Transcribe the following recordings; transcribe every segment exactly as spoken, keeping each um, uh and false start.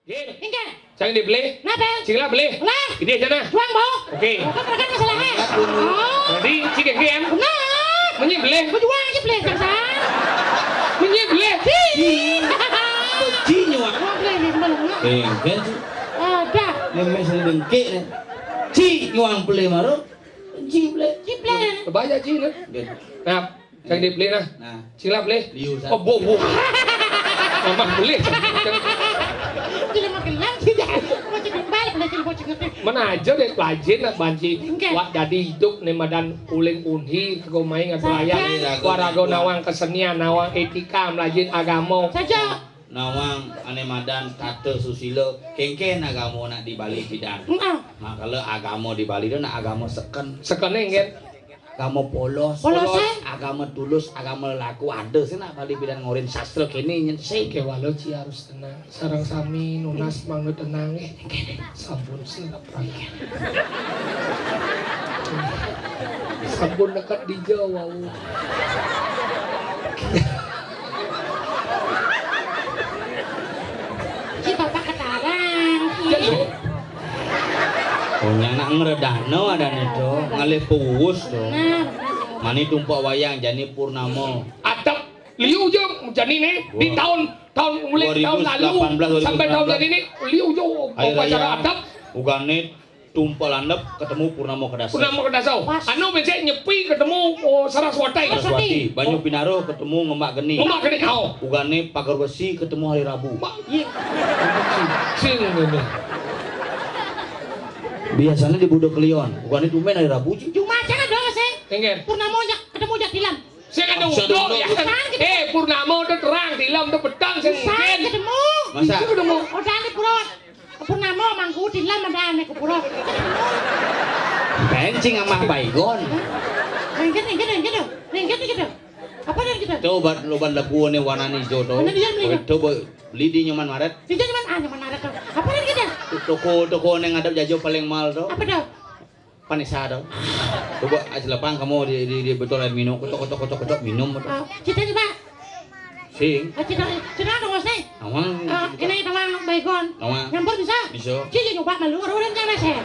Inggih. Cang di beli. Napa? Cing lah beli. Lah. Ini aja nah. Juang, Bo. Oke. Apa mereka masalahnya? Oh. Jadi cing ke M. Nah. Menyi beli. Berjuang aja beli, Kang Sang. Menyi beli. Ci. Ci nyuang. Juang beli ini belum. Eh, kan ci. Ada. Yang mes dengke nih. Ci nyuang beli maru. Ci beli. Ci beli. Kebaca ci nah. Nah. Cang di beli nah. Nah. Cilap beli. Liu, San. Oh, bu, bu. Mamah beli. Cilap makin lang, tidak. Mau cek balik, beli cilap, mau cek ngerti. Mana aja deh, pelajin lah, banci. Enggak. Wak dadi hidup nih, madan uling unhi, rago main, rago layang. Saja. Wak rago nawang kesenian, nawang etika, melajin agama. Saja. Nawang ane madan tata susila, kengken agama nak di Bali pidan. Heeh. Makala agama di Bali tu nak agama seken. Sekene nggih. Agama polos. Polos, eh? Agama tulus, agama lelaku. Ada sih nak Bali pidan ngorin sastra kene nyen sih. Kewala ci harus tenang. Sareng sami nunas mangda tenang, eh. Sampun sih, Pak. Sampun dekat di Jawa. Ci bapak ketarang. Ya, lu. Oh, nyanak ngredano adane to, ngalih puus to. Benar, benar. Mani tumpak wayang jani purnama. Atep liu je jani ne di tahun, tahun mulai tahun lalu dua ribu delapan belas, sampai tahun jani ne liu je upacara atep. Ugane Tumpak Landep ketemu Purnama Kedasa. Purnama Kedasa. Pas. Anu becek Nyepi ketemu, oh, Saraswati. Saraswati. Banyu Pinaro ketemu Ngemak Geni. Ngemak Geni, oh. Ugane Pagar Besi ketemu hari Rabu. Iya. Cing ini. Biasanya di Budo Kelion, ugane tumben hari Rabu, cing. Cuma aja kan doang sih. Enggak. Purnama jak ketemu jak Dilan. Sing ada uduk ya. Eh, Purnama tu terang, Dilan tu petang, sing mungkin ketemu. Masa? Itu ketemu. Udah ni purut. Purnama mangku Dilan ada ane ke purut. Kencing amah Baygon. Ringkit, ringkit, ringkit tu. Ringkit, ringkit tu. Apa dah kita? Tu obat, obat lebu ni warna ni hijau tu. Mana dia beli? Tu beli di Nyoman Maret. Di Nyoman, ah, Nyoman Maret tu. Apa dah kita? Toko, toko ni ngadap jajo paling mahal tu. Apa dah? Panesa tu. Coba aja lapang kamu di, di, di botol air minum, ketok, ketok, ketok, ketok, minum. Ah, cita ni, Pak. Sing. Ah, cita, cita tu, Mas, eh. Awang. Ah, ini tawang Baygon. Tawang. Nyampur bisa? Bisa. Ci, ci, coba malu, orang jangan sih.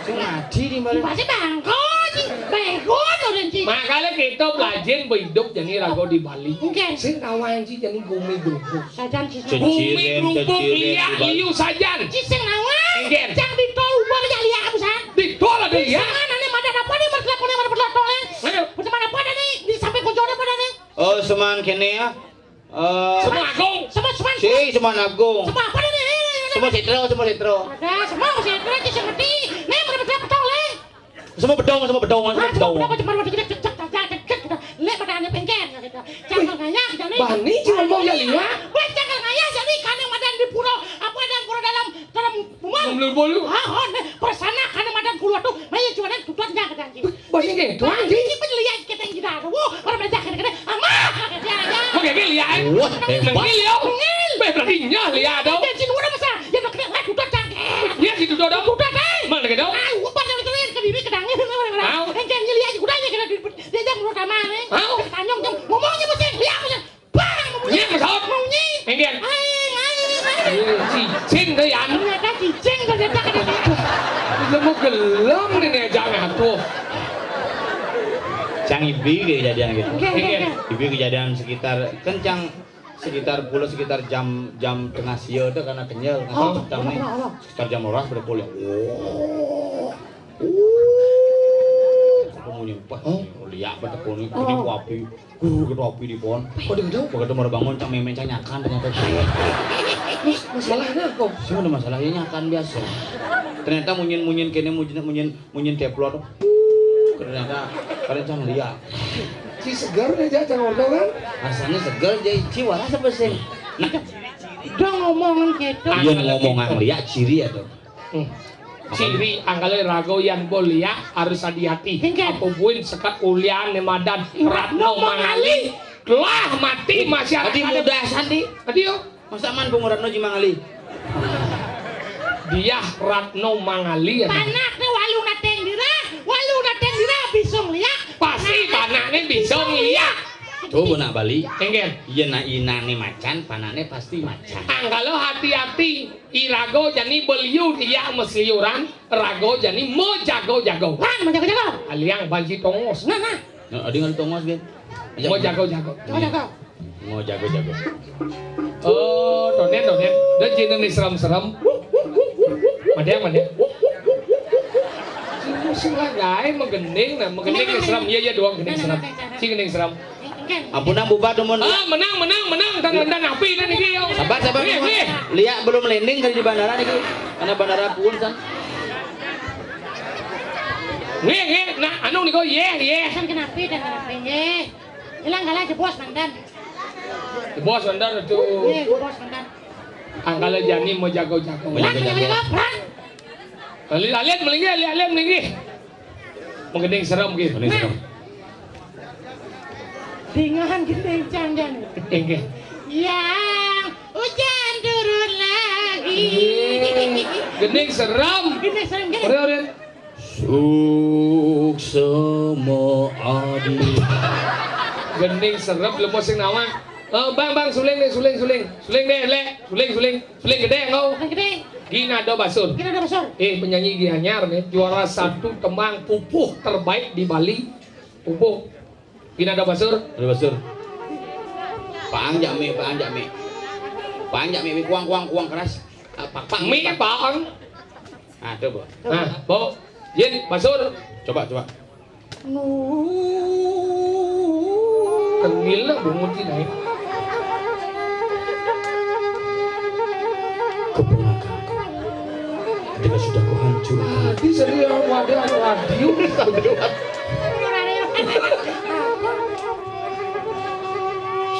Sing ngaji di balik. Pasti bangko, ci. Baygon, orang ci. Makanya kita belajar hidup jadi rago di Bali. Oke. Sing tawang ci jadi bumi berubah. Sajan ci. Bumi berubah liak liu sajan. Ci sing tawang. Oke. Cang di tol ubah ya liak, Busan. Di tol ada liak. Di sana nih, mana apa nih, mana apa nih, mana apa nih? Ayo. Mana apa nih, di samping kocoknya mana nih? Oh, seman kene ya. Eh, Semua Agung. Semua, semua. Si, Seman Agung. Semua apa nih? Semua Setro, Semua Setro. Ada, semua Setro, ci semeti. Nih, mana betul betul, eh? Semua bedong, semua bedong, semua bedong. Cuma cek cek cek cek cek cek. Lek pada ane pengken gitu. Cakal ngayah jadi. Bani cuma mau ya lihat. Weh, cakal ngayah jadi kane madan di pura. Apa ada pura dalam, dalam rumah? Belum bolu. Ah, oh, nih, persana kane madan keluar tu. Maya cuma ada tutup aja kata anjing. Bani gitu anjing. Ini pun lihat kita yang kita ada. Wah, orang belajar kene-kene. Amah, kata dia aja. Oke, oke, lihat, eh. Wah, hebat. Nengil, yo. Nengil. Beh, berarti nyah lihat dong. Dia cina orang besar. Dia nak kena, eh, tutup cangkir. Dia situ dong. Tutup, eh. Mana gitu? Ah, ubat yang ditulis ke diri, ke dangir, orang-orang. Au. Yang jangan lihat aja, udah aja kena di-, dia jangan keluar kamar, eh. Au. Tanyong, jam, ngomongnya mesti, lihat mesti. Bang, ngomongnya. Iya, betul. Ngomongnya. Enggak. Aing, aing, aing. Iya, cicing deh, Yan. Ternyata cicing, ternyata kena cicing. Lemu gelem nih, nih, jangan tuh. Cang ibi kejadian gitu. Oke, oke, oke. Ibi kejadian sekitar, kan cang sekitar pula sekitar jam, jam tengah sia tu karena kenyal, kan. Oh, cang ni. Allah, Allah. Sekitar jam rolas pada pula. Oh. Oh. Ketemu ni, wah, liak betul ni, kena api. Uh, ketua api di pohon. Oh, dia betul? Begitu baru bangun, cang memen, cang nyakan ternyata. Mas-, masalahnya kok? Sih ada masalah, ya nyakan biasa. Ternyata munyin-munyin kene, munyin, munyin, munyin teplo tu. Uh, ternyata kalian cang lihat. Ci segar aja, cang ordo kan? Rasanya segar, jadi ci waras apa sih? Nah, dong ngomongan gitu. Iya, ngomong nang lihat ciri ada. Hmm. Ciri anggale rago yan bolia harus hati-hati. Hingga. Apa buin sekat ulian ne madan Ratno Mangali. Telah mati masih ada. Tadi muda sandi. Tadi yo. Masa man bunga Ratno ji Mangali. Dia Ratno Mangali ya. Panak ne walu nateng dira, walu nateng dira bisung lia. Pasti panak ne bisung lia. Coba nak balik. Inggih. Yén nak inangné macan, panakné pasti macan. Angkala hati-hati, iraga jani beliu tiak masliuran, raga jani majaga-jaga. Lan majaga-jaga. Aliang banci tongos. Nah, nah. Nah, adi ngan tongos, gén. Majaga-jaga. Majaga. Mau jago-jago. Oh, tonden, tonden. Dah jina ni serem-serem. Madang, madang. Sing lah gaé magending nah, magending ni serem. Iya, iya, doang gending serem. Sing gending serem. Ampun, nang bubar, temen. Ah, menang, menang, menang. Dan, dan api dan iki, yo. Sabar, sabar, wih, temen. Wih. Liak belum landing kali di bandara niki. Karena bandara pun san. Wih, wih. Nah, anu niko, yeh, yeh. Kan kenapa dan kenapa, yeh. Ilang kalah jebos mandan. Jebos mandan tuh. Iya, jebos mandan. Angkala jani mau jago-jago. Mau jago-jago. Alit, alit, melinggih, alit, alit, melinggih. Menggending serem gitu. Mending serem. Dengan gending canggan. Gending. Yang hujan turun lagi. Gending serem. Gending serem, gending. Ore, ore. Suksma adi. Gending serem lemo sing nawang. Eh, Bang, Bang, suling deh, suling, suling. Suling deh, Lek. Suling, suling. Suling gedé engko. Suling gedé. Ginada Basur. Ginada Basur. Eh, penyanyi Gianyar nih, juara satu tembang pupuh terbaik di Bali. Pupuh. Ginada Basur. Ginada Basur. Paang jak mik, paang jak mik. Paang jak mik, kuang, kuang, kuang keras. Ah, pak, pak, mik, pak. Paang. Nah, coba. Nah, Bo. Yin, Basur. Coba, coba. Tengil lah bungut ini. Keponakanku, ketika sudah kuhancurkan. Tadi saya wadah radio.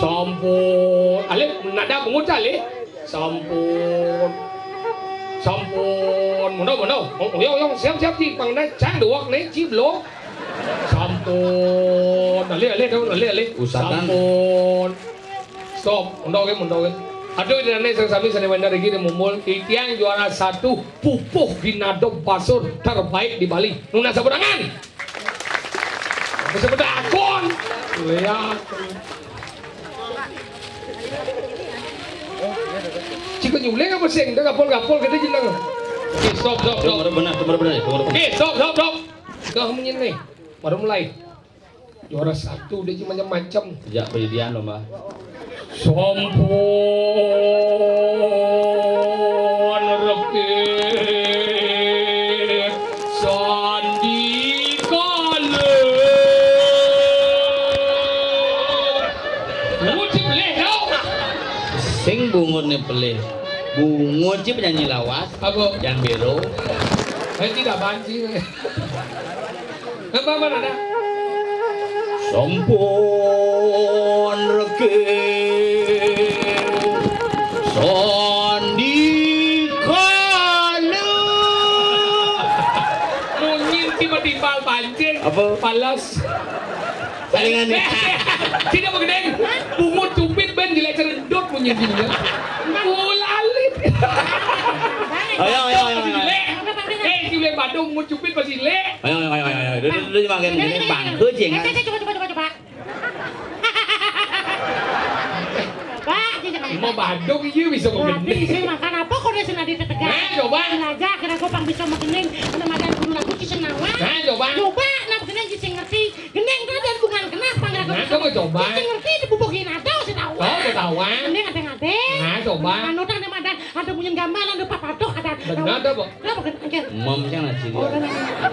Sampun. Alih, nada bungut alih. Sampun. Sampun. Mono, mono. Oh, oyong, oyong. Siap, siap, Ci. Pangdang cang duwek né, Ci, belum. Sampun. Alih, alih, dong. Alih, alih. Usakan. Sampun. Stop. Mono, oke, mono, oke. Aduh, dene sing sami sane wendar iki, mumpul. Titiang juara satu, pupuh Ginado Basur terbaik di Bali. Nunas sabutangan. Bisa betakon. Lihat. Cik nyuling apa sing? Dah gapol-gapol kita jeneng. Oke, stop, stop, stop. Nomor benar, nomor benar, nomor benar. Oke, stop, stop, stop. Kau menyin nih. Baru mulai. Juara satu dia cuma macam-macam. Sejak pendidikan lo, Mbah. Sampun reke sandikala. Bungut ci pelih tau. Sing bungut ni pelih. Bungut ci penyanyi lawas. Apa? Jan Bero. Eh, tidak banci. Apa, apa, ada? Sampun reke sandikala. Munyin tiba-tiba pancing. Apa? Palas. Salingan nih. Sini apa gedeng? Bungut cupit ben jelek cerendut munyin sini ya. Ulalit. Ayo, ayo, ayo, ayo. Eh, jelek badung bungut cupit pasti jelek. Ayo, ayo, ayo, ayo. Duduk, duduk, duduk, makan gini, bangke, jengan. Eh, eh, eh, coba, coba, coba, Pak. Coba, aja jangan. Mau badung iya bisa begini. Berarti saya makan apa kok dia senadi tetegan? Nah, coba. Belajar kira gua pang bisa makening. Kena makan guru lagu ci senawa. Nah, coba. Coba, nah, begini ci sing ngerti. Gending tuh dan bungan kena pang lagu. Nah, coba, coba. Ci sing ngerti di bubuh gini ada sih tahu. Oh, ketahuan. Gending ada ngade. Nah, coba. Anu tang ada madan, ada bunyi gamelan, ada papatok, ada. Benar, ada, Bu. Kenapa kan? Oke. Mom, jangan sih. Oh, dia. Ada, ada.